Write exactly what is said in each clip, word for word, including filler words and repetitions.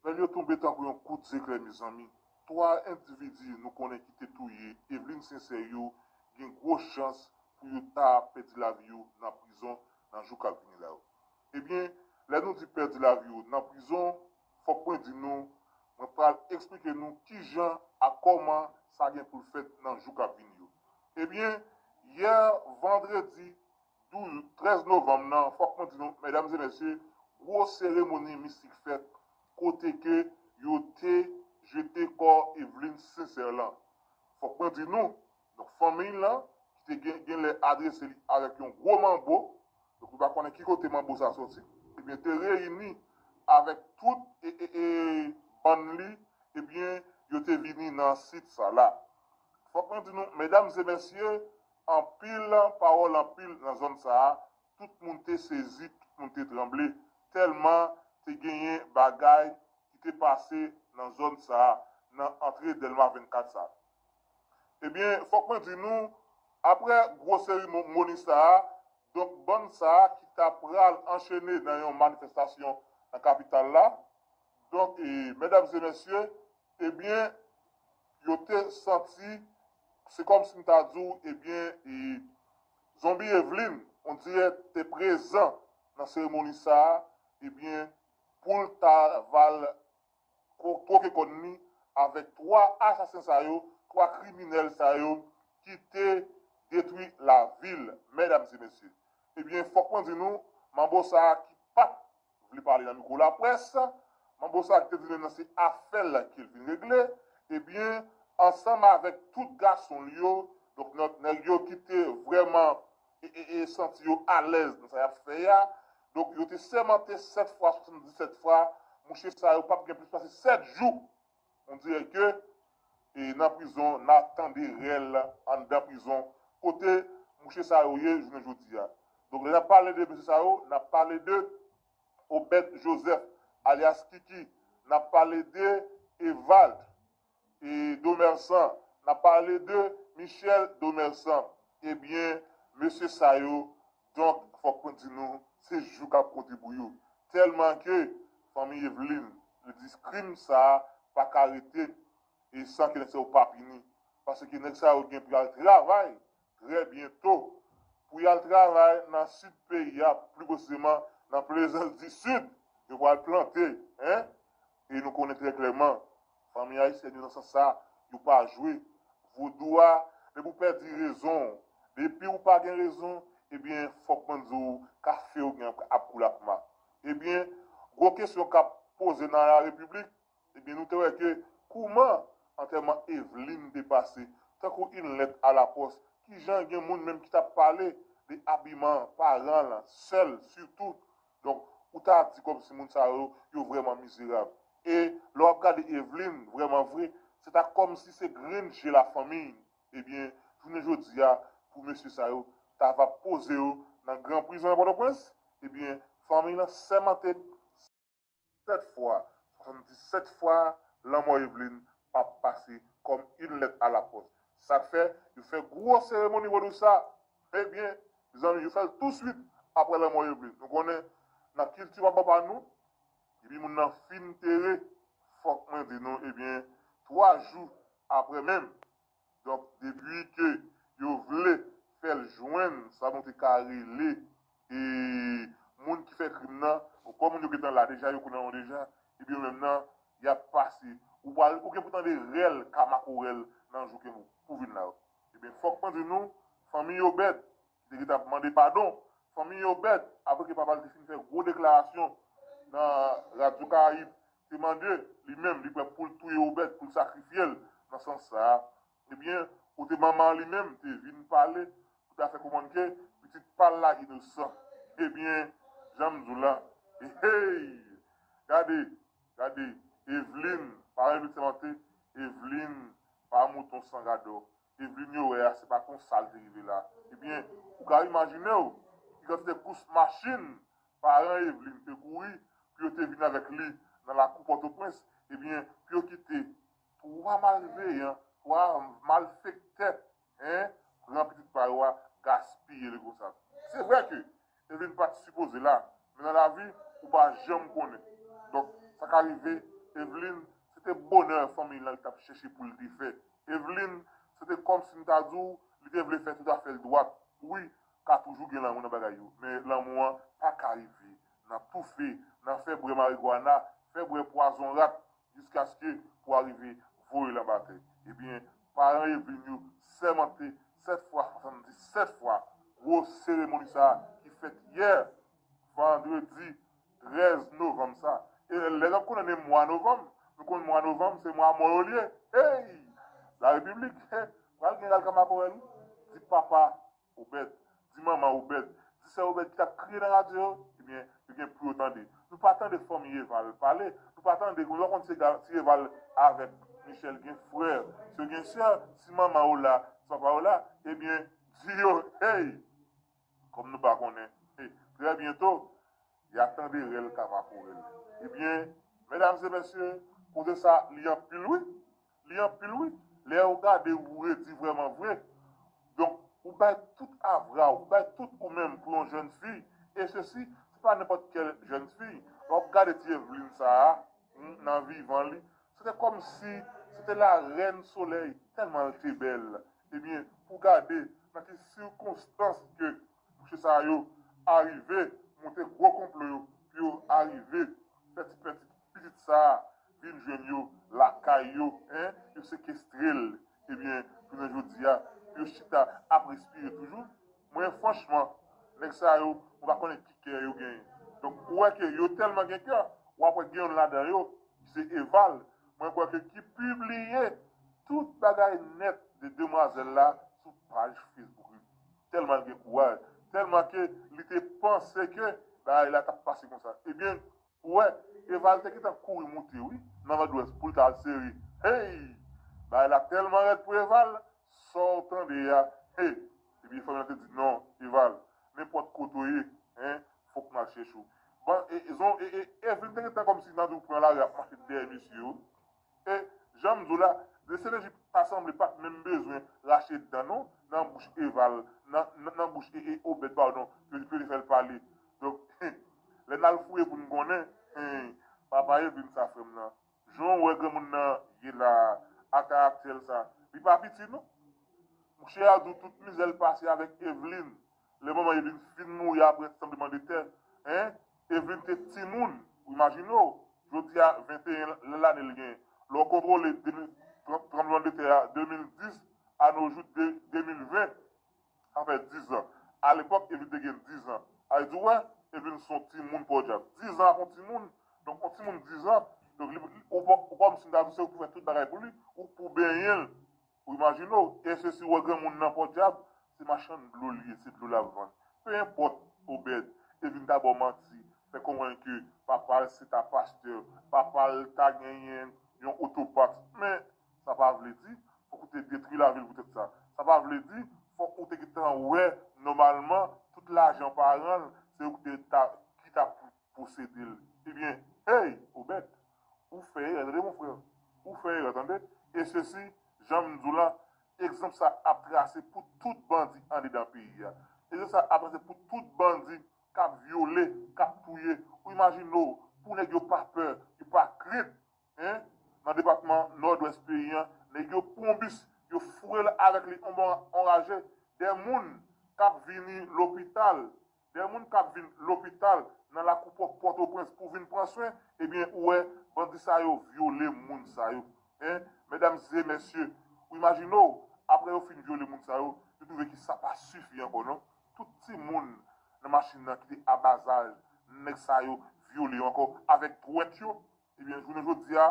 Nouvèl yo tonbe tankou yon kout zeklè, mezanmi. Twa endividi nou konnen ki te touye Eveline Sincère yo gen gwo chans pou yo ta pèdi lavi yo nan prizon nan jou k ap vini la yo. Ebyen, lè nou di pèdi lavi yo nan prizon, fòk mwen di nou, mwen pral eksplike nou kijan ak kòman sa gen pou l fèt nan jou k ap vini yo. Ebyen, yè vandredi douz, trèz novanm nan, fòk mwen di nou, medam e mesye, gwo seremoni mistik fèt kote ke yo te jete kò Eveline Sincère lan. Fòk mwen di nou, donk fanmi l lan, ki te gen, gen lè adrese li avèk yon gwo manbo, donk nou pa konnen ki kote manbo sa soti, ebyen, te reyini avèk tout e, e, e bann li, ebyen, yo te vini nan sit sa la. Fòk mwen di nou, medam e mesye, anpil pawòl anpil nan zòn sa a, tout moun te sezi, tout moun te tranble, tèlman te genyen bagay ki te pase nan zòn sa a, nan antre Dèlma vennkat sa a. Ebyen, fòk mwen di nou, apre gwo seremoni sa a, donk bann sa a ki ta pral anchene nan yon manifestasyon nan kapital la, donk, e, medam e mesye, ebyen, yo te santi, se kòmsi m ta di w, ebyen, e, zonbi Eveline, on dirè, te prezan nan seremoni sa a, ebyen, pou l ta va l ko-, twoke kòn li avèk twa asasen sa yo, twa kriminèl sa yo ki te detwi lavi l, medam e mesye. Ebyen, fòk mwen di nou, manbo sa a ki pa t vle pale nan mikwo laprès, manbo sa a ki te di menm nan se afè l ke l vin regle, ebyen, ansanm avèk tout gason l yo, donk, nèg yo ki te vrèman e, e, e santi yo alèz nan sa y ap fè a. Donk, yo te sèmante sèt fwa, swasanndisèt fwa, mouche sa yo p ap gen plis pase sèt jou. On dirè ke, e, nan prizon, n a tande rèl anndan prizon, kote mouche sa yo ye jounen jodi a. Donk, lè n ap pale de mesye sa yo, n ap pale de Obed Joseph, alyas Kiki, n ap pale de Evald, e, Domersan, n ap pale de Michel Domersan. Ebyen, mesye sa yo, donk, fòk mwen di nou, se jou k ap konte pou yo. Tèlman ke fanmi Eveline, li di krim sa a pa ka rete e san ke nèg sa yo pa pini. Paske nèg sa yo gen pou y al travay trè byento. Pou y al travay nan sid peyi a, pli presizeman nan Plaisance du Sud, yo pral plante, en? E nou konnen trè klèman, fanmi ayisyèn yo nan sans sa, yo pa jwe. Vodou a, depi w pèdi rezon w, depi w pa gen rezon, ebyen, fòk mwen di w, kafe w gen ap koule ak ma. Ebyen, gwo kesyon k ap poze nan la repiblik, ebyen, nou te wè ke kouman antèman Eveline te pase, tankou yon lèt alapòs, kijan gen moun menm ki t ap pale de abiman paran l, sè l sitou. Donk, ou ta di kòmsi moun sa yo, yo vrèman mizerab. E lè w ap gade Eveline, vrèman vre, se ta kòmsi se grenn je lafanmi. Ebyen, jounen jodi a, pou mesye sa yo, ta va poze yo nan gran prizon nan Pòtoprens, ebyen, fanmi lan sèmante sèt fwa, swasanndisèt fwa, lanmò Eveline p ap pase kòm yon lèt alapòs. Sa k fè, yo fè gwo seremoni vodou sa. Ebyen, mezanmi, yo fè l touswit apre lanmò Eveline. Nou konnen, nan kilti papa pa nou, depi moun nan fin tere, fòk mwen di nou, ebyen, twa jou apre menm, donk, depi ke yo vle fè l jwenn sa nou te ka rele, e, moun ki fè krim nan, bon, kòm moun yo gentan la deja, yo konnen yo deja, epi yo menm nan, y ap pase. Ou pral, ou gen pou tande rèl ka makorèl nan jou ke pou vin la yo. Ebyen, fòk mwen di nou, fanmi Obed, ki te gentan ap mande padon, fanmi Obed, apre ke papa l te fin fè gwo deklarasyon nan Radyo Karayib, te mande li menm, li prè pou l touye Obed, pou l sakrifye l nan sans sa a. Ebyen, kote manman li menm te vin pale, pou ta fè konprann ke pitit pa l la inosan. Ebyen, jan m di w la, hey, gade, gade, Eveline, pa yon lòt sèmante, Eveline, pa mouton san gadò. Eveline yo wè a, se pa konsa l te rive la. Ebyen, ou ka imajine w, ki kantite kous machin paran Eveline te kouri pou yo te vin avèk li nan lakou Pòtoprens, ebyen, pou yo kite twa malveyan, twa malfektè, en, pran pitit pa yo a, gaspiye li konsa. Se vre ke Eveline pa t sipoze la, men nan lavi, ou pa janm konnen. Donk, sa ka rive Evelyn, se te bonè fanmiy lan li t ap chèche pou l te fè. Evelyn, se te kòmsi m ta di w, li te vle fè tout afè l dwat. Wi, ka toujou gen lanmou nan bagay yo, men lanmou an pa ka rive nan toufe, nan fè bwè marigwana, fè bwè pwazon rat, jiskaske pou arive voye l anba tè. Ebyen, paran Evelyn yo sèmante sèt fwa, swasanndisèt fwa, gwo seremoni sa a ki fèt yè, vandredi trèz novanm sa. E lè n ap konnen mwa novanm, nou konn mwa novanm se mwa mò yo l ye. Hey! Larepiblik, hey! Pral gen ralkama kòrèl, wi. Di papa Obèd, di manman Obèd, di sè Obèd ki t ap kriye nan radyo yo, ebyen, yo gen pou yo tande. Nou pa tande fanmi Eval pale, nou pa tande, nou pa konn si Ega- si Eval avèk Michel gen frè, si yo gen sè, si manman yo la, si papa yo la, ebyen, di yo, hey! Kòm nou pa konnen, hey, trè byento, y a tande rèl k ap akourèl. Ebyen, medam e mesye, koze sa, li anpil wi. Li anpil wi. Lè ou gade, ou redi vrèman vre. Donk, ou bay tout avra, ou bay tout ou menm pou yon jèn fi. E sesi, se pa nenpòt kèl jèn fi. Lè w ap gade ti Evelyn sa a, hmm, nan vivan li, se te kòmsi se te larèn solèy, tèlman l te bèl. Ebyen, pou gade nan ki sikonstans ke mouche sa yo arive monte gwo konplo yo, pou yo arive fè ti pètit pitit sa a vin jwenn yo lakay yo, en, yo sekestre l. Ebyen, jounen jodi a, pou yo chita ap respire toujou. Mwen, franchman, nèg sa yo, mwen pa konnen ki kè yo genyen. Donk, ou wè ke yo tèlman gen kè, w ap wè gen youn ladan yo, ki se Eval, mwen kwè ke ki pibliye tout bagay nèt de demwazèl la sou paj Facebook li. Tèlman l gen kouraj, tèlman ke li te panse ke bagay la t ap pase konsa. Ebyen, ou wè, Eval te gentan kouri moute, wi, nan Vandwès pou l ta al sere. Hey! Bagay la tèlman rèd pou Eval, sa w tande a, hey! Epi fanmi an te di, non, Eval, nenpòt kote w ye, en, fòk n al chèche w. Bon, e, e, zon, e, e, Evelyn te gentan kòmsi nan di w pran lari ap mache dèyè mesye yo. E, jan m di w la, de Seneji ta sanble pa t menm bezwen rache dan non, nan bouch Eval, nan, nan, nan bouch e, e, Obèd, padon, pou, pou li fè l pale. Donk, lè n al fouye pou n konnen, en, papa Evelyn sa frè m nan, jan w wè granmoun nan ye la a, a karaktè l sa, li pa piti non. Mouche a di w tout mizè l pase avèk Evelyn. Lè manman Evelyn fin mouri apre tranblemanndetè, en, Evelyn te timoun, ou imajine w, jodi a venteyen lane l gen. Lè w kontwole de mil, tranblemanndetè a de mil dis a nos jours de, de mil ven, sa fè diz an. Alepòk, Evelyn te gen diz an. Sa vle di, w wè, Evelyn se yon timoun pòdyab. Diz an ak yon timoun, donk yon timoun diz an, donk li, ou, ou kòmsi m ta di se ou pou fè tout bagay pou li, ou pou benyen l. Ou imajine w, e se si w wè granmoun nan pòdyab, se machann dlo li ye, se dlo l ap vann. Pe enpòt, Obèd, Evelyn ta ba w manti, fè konprann ke papa l se ta pastè, papa l ta genyen yon otopat. Men, sa pa vle di, fòk ou te detwi lavi l poutèt sa. Sa pa vle di, fòk ou te gentan wè, nòmalman, tout lajan paran l, se ou ki te ta, ki ta pou posede l. Ebyen, hey, Obèd, ou fè erè, tande, mon frè. Ou fè erè, tande. E sesi, jan m di w la, egzanp sa ap trase pou tout bandi andedan peyi a. Egzanp sa ap trase pou tout bandi k ap vyole, k ap touye. Ou imajine w, pou nèg yo pa pè, yo pa krent, en, nan depatman Nòdwès peyi a, nèg yo pran yon bis, yo foure l avèk li, on bon anraje, de moun k ap vini lopital, de moun k ap vin lopital nan lakou Pò-, Pòtoprens pou vin pran swen, ebyen, ou wè, bandi sa yo vyole moun sa yo. En, medam e mesye, ou imajine w, apre yo fin vyole moun sa yo, yo twouve ke sa pa sifi ankò, non. Tout timoun nan machin nan ki te a bazaj nèg sa yo vyole yo ankò avèk dwèt yo. Ebyen, jounen jodi a,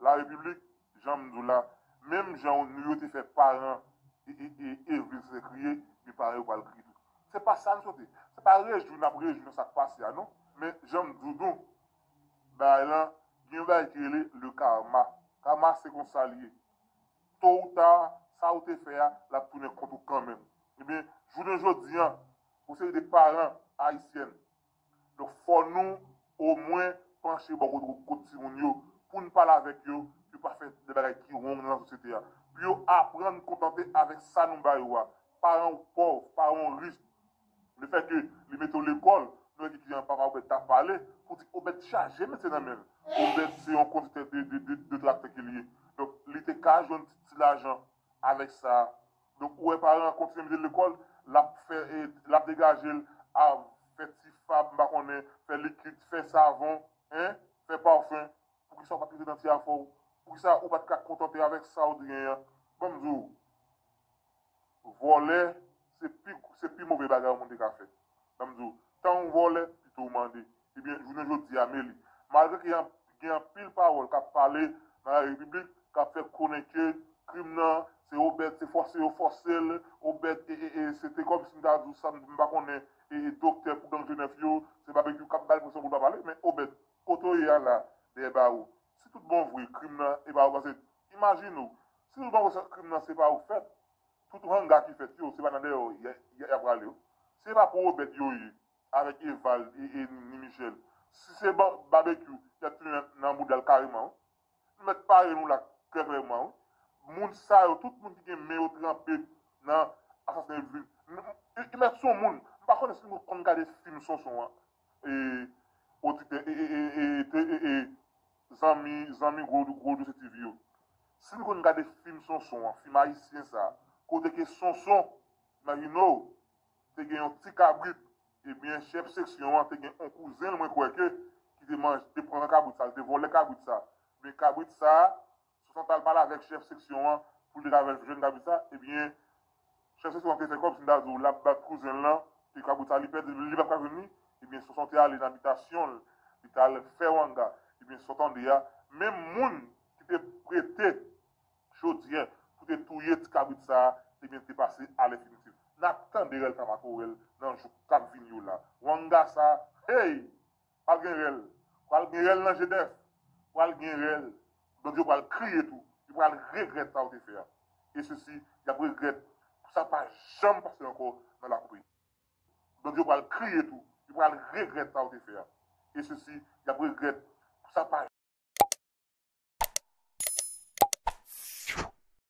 Larepiblik, jan m di w la, menm jan nou yo te fè paran e, e, e, Evelyn se kriye, men paran yo pral kriye tou. Se pa sa n swete. Se pa rejwi n ap rejwi nan sa k pase a, non. Men, jan m di w tou, bagay lan, gen yon bagay ki rele le karma. Karma, se konsa l ye. To ou ta, sa ou te fè a, l ap tounen kont ou kanmenm. Ebyen, jounen jodi a, yon seri de paran ayisyèn, donk, fò nou omwen panche bò kote, kote timoun yo, pou n pale avèk yo, pou yo pa fè de bagay ki wrong nan sosyete a. Pou yo aprann kontante avèk sa nou ba yo a. Paran w pòv, paran w rich, lefètke li mete w lekòl, Nou wè ki jan papa Obed ta pale pou di Obed chaje mesye nan men l. Obed se yon kondiktè de, de, de, de traktè ke li ye. Donk, li te ka jwenn ti, ti lajan avèk sa. Donk, ou wè paran an kontinye mete l lekòl, l ap fè, e, l ap degaje l a fè ti fab, m pa konnen, fè likid, fè savon, en, fè pafen. Poukisa w pa t rete nan ti afè w? Poukisa ou pa t ka kontante avèk sa w te genyen an? Ban m di w, vòlè, se pi, se pi move bagay yon moun te ka fè. Ban m di w, tan w vòlè, pito w mande. Ebyen, jounen jodi a, men li. Malgre ke gen, gen anpil pawòl k ap pale nan la repiblik, k ap fè konnen ke krim nan, se Obed, se fòse yo fòse l, Obed, e, e, e, se te kòmsi m ta di w sa, m pa konnen, e, e, doktè pou gang Jenèf yo, se Babekyou k ap ba l presyon pou l pa pale, men Obed, kote w ye a la, dèyè bawo. Si tout bon vre, krim nan, e pa ou, paske, imajine w, si tout bon vre, krim nan, se pa ou fèt, tout hanga ki fèt yo, se pa nan dèyè w y, y, y ap prale yo. Se pa pou Obed yo ye, avèk Eval e, e ni Michel. Si se ba, Babekyou, y ap tounen nan, nan bouda l kareman, wi. Nou mèt pare nou la, klè klèman, wi. Moun sa yo, tout moun ki gen men yo tranpe nan asasinen Edwin. M, m, e, e mèt son moun, m pa konnen si nou konn gade fim Sonson an. E, oditè, e, e, e, e, te, e, e, zanmi, zanmi gwo, gwo dosye T V yo. Si nou konn gade fim Sonson an, fim ayisyen sa, kote ke Sonson, imajine w, te gen yon ti kabrit, ebyen, chèf seksyon an te gen yon kouzen l, mwen kwè ke, ki te manje, te pran kabrit sa, li te vòlè kabrit sa. Men kabrit sa, Sonson t al pale avèk chèf seksyon an pou li te ka fè l jwenn kabrit sa, ebyen, chèf seksyon an te fè kòmsi m ta di w l ap bat kouzen l lan, ke kabrit sa li pèdi, li p ap ka jwenn li, ebyen, Sonson te ale nan abitasyon l, li t al fè wanga, ebyen, sa w tande a, menm moun ki te prete chodyè pou te touye ti kabrit sa a, ebyen, te pase alenfinitif. N ap tande rèl Kamakorèl nan jou k ap vini yo la. Wanga sa, hey! Pral gen rèl. Pral gen rèl nan Jenèf. Pral gen rèl. Bandi yo pral kriye tou. Yo pral regrèt sa yo te fè a. E sesi, y ap regrèt pou sa pa janm pase ankò nan lakou peyi. Bandi yo pral kriye tou. Yo pral regrèt sa yo te fè a. E sesi, y ap regrèt pou sa pa